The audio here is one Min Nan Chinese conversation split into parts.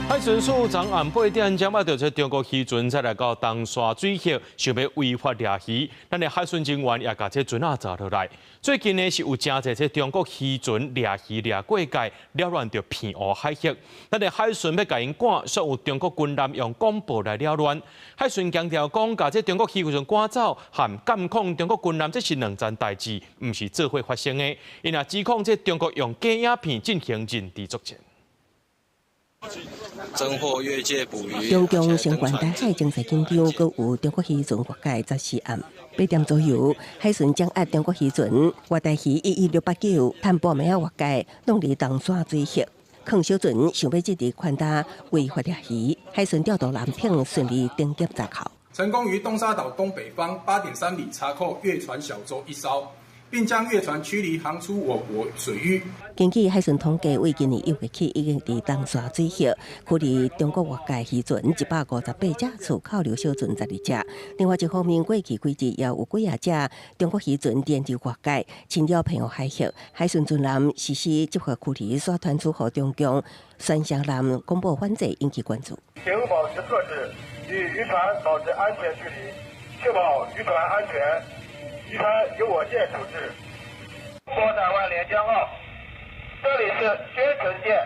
海巡署昨暗8點掌握著這中國漁船再來到東沙水域，想欲違法掠魚，咱的海巡人員也共這船仔抓落來。最近呢是有誠濟這中國漁船掠魚掠過界，擾亂著澎湖海域。咱的海巡欲共𪜶趕，煞有中國軍艦用廣播來擾亂。海巡強調講，共這中國漁船趕走，和監控中國軍艦這是兩層代誌，毋是做伙發生的。𪜶也指控這中國用假影片進行認知作戰。偵獲越界捕魚。中共相關台海情勢緊張，閣有中國漁船越界14暗8點左右，海巡掌握中國漁船活帶魚11689，趁半暝仔越界，弄佇東沙水域，囥小船想欲這佇寬大違法掠魚，海巡調度艦艇順利登檢查扣，成功於東沙島東北方8.3里查扣越船小舟一艘。並將越船驅離航出我國水域。根據海巡統計，為今年1月起，已經佇東沙水域驅離中國越界漁船158隻，處扣留小船12隻。另外一方面，過去幾日也有幾仔隻中國漁船連日越界，侵擾澎湖海域。海巡船艦實施執法驅離，煞傳出予中共宣傳艦廣播反制，引起關注。請保持克制，與漁船保持安全距離，確保漁船安全。漁船由我艦處置。波台灣連江號，這裡是宣城縣，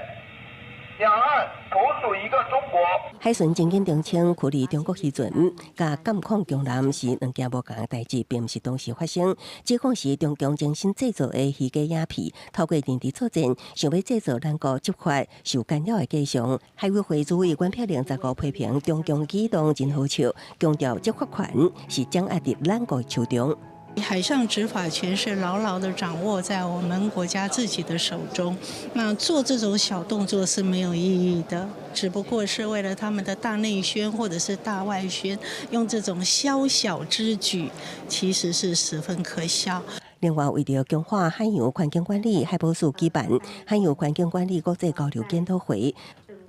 兩岸同屬一個中國。海巡真緊澄清，驅離中國漁船，佮監控軍艦是兩件無仝的代誌，並毋是同時發生。指控是中共精心製造的虛假影片，透過認知作戰，想欲製造咱國執法受干擾的假象。海委會主委關碧玲15批評中共舉動真好笑，強調執法權是掌握佇咱國手中。海上執法權是牢牢地掌握在我們國家自己的手中，那做這種小動作是沒有意義的，只不過是為了他們的大內宣或者是大外宣，用這種宵小之舉，其實是十分可笑。另外，為著強化海洋環境管理，海保署舉辦海洋環境管理國際交流檢討會。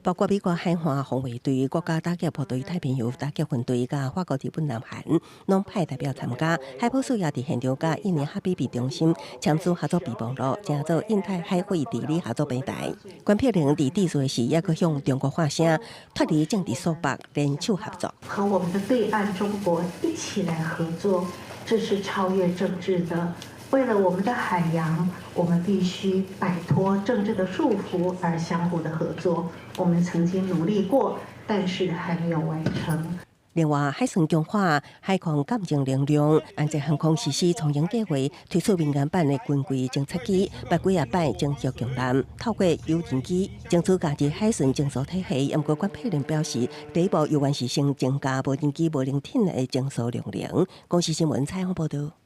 包括美國海岸防衛隊、國家打擊部隊太平洋打擊分隊、佮法國、日本、南韓，攏派代表參加。海保署也佇現場佮印尼哈比比中心簽署合作備忘錄，成做印太海域治理合作平台。關碧玲佇致辭時，抑閣向中國發聲，脫離政治束縛，聯手合作。和我們的對岸中國一起來合作，這是超越政治的。為了我們的海洋，我們必須擺脫政治的束縛而相互的合作。我們曾經努力過，但是還沒有完成。另外，海巡強化海空鑑證能量，安捷航空實施蒼蠅計劃，推出民間版的軍規偵察機，捌幾仔擺偵獲強艦，透過無人機爭取加入海巡偵搜體系。毋過關碧玲表示，第一步猶原是先增加無人機、無人艇的偵搜量能。公視新聞採訪報導。